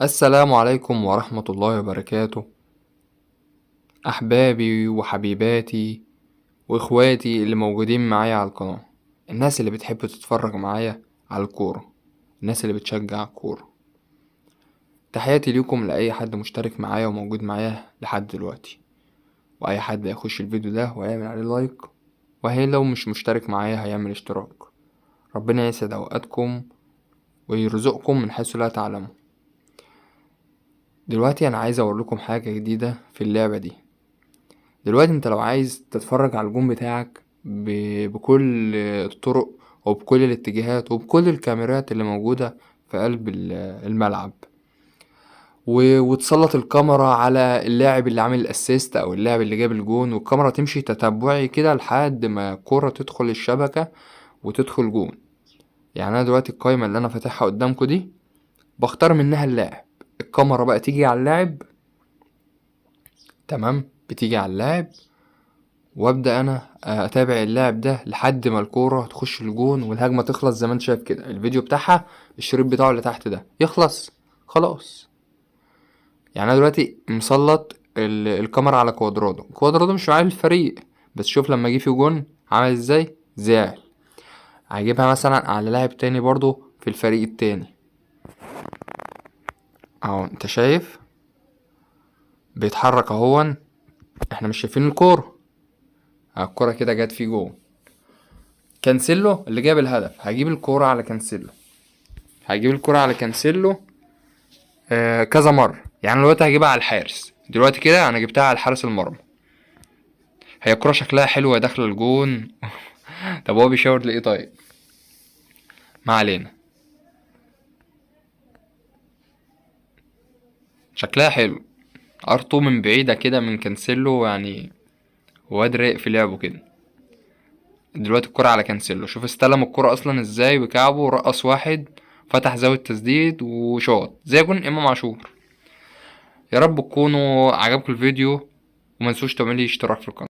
السلام عليكم ورحمة الله وبركاته. أحبابي وحبيباتي وإخواتي اللي موجودين معايا على القناة، الناس اللي بتحب تتفرج معايا على الكورة، الناس اللي بتشجع كورة، تحياتي ليكم لأي حد مشترك معايا وموجود معايا لحد دلوقتي، وأي حد هيخش الفيديو ده وهيعمل عليه لايك، وهي لو مش مشترك معايا هيعمل اشتراك. ربنا يسعد أوقاتكم ويرزقكم من حيث لا تعلموا. دلوقتي انا عايز اوريكم لكم حاجة جديدة في اللعبة دي. دلوقتي انت لو عايز تتفرج على الجون بتاعك بكل الطرق وبكل الاتجاهات وبكل الكاميرات اللي موجودة في قلب الملعب، وتسلط الكاميرا على اللاعب اللي عامل ال assist او اللاعب اللي جاب الجون، والكاميرا تمشي تتبعي كده لحد ما الكرة تدخل الشبكة وتدخل جون. انا دلوقتي القايمة اللي انا فاتحها قدامكم دي بختار منها اللاعب، الكاميرا بقى تيجي على اللاعب، تمام، بتيجي على اللاعب وابدا انا اتابع اللاعب ده لحد ما الكوره تخش الجون والهجمه تخلص. زي ما انت شايف كده الفيديو بتاعها الشريط بتاعه اللي تحت ده يخلص خلاص. انا دلوقتي مسلط الكاميرا على كوادرادو، كوادرادو مش معاه الفريق، بس شوف لما جه في جون عمل ازاي، زعل. هجيبها مثلا على لاعب تاني برضو في الفريق التاني، اهو انت شايف بيتحرك اهون، احنا مش شايفين الكورة، الكورة كده جت في جون. كانسيلو اللي جاب الهدف، هجيب الكورة على كانسيلو، هجيب الكورة على كانسيلو، كذا مرة. دلوقتي هجيبها على الحارس، دلوقتي كده انا جبتها على حارس المرمى، هي الكورة شكلها حلوة داخلة الجون. طب هو بيشاور لإيه؟ طيب ما علينا، شكلها حلو، ارتو من بعيدة كده من كانسيلو، واد رايق في لعبه كده. دلوقتي الكرة على كانسيلو، شوف استلم الكرة اصلا ازاي بكعبه، ورقص واحد، فتح زاوية تسديد وشاط زي جون امام عاشور. يا رب تكونوا عجبكم الفيديو، وما تنسوش تعملوا لي اشتراك في القناة.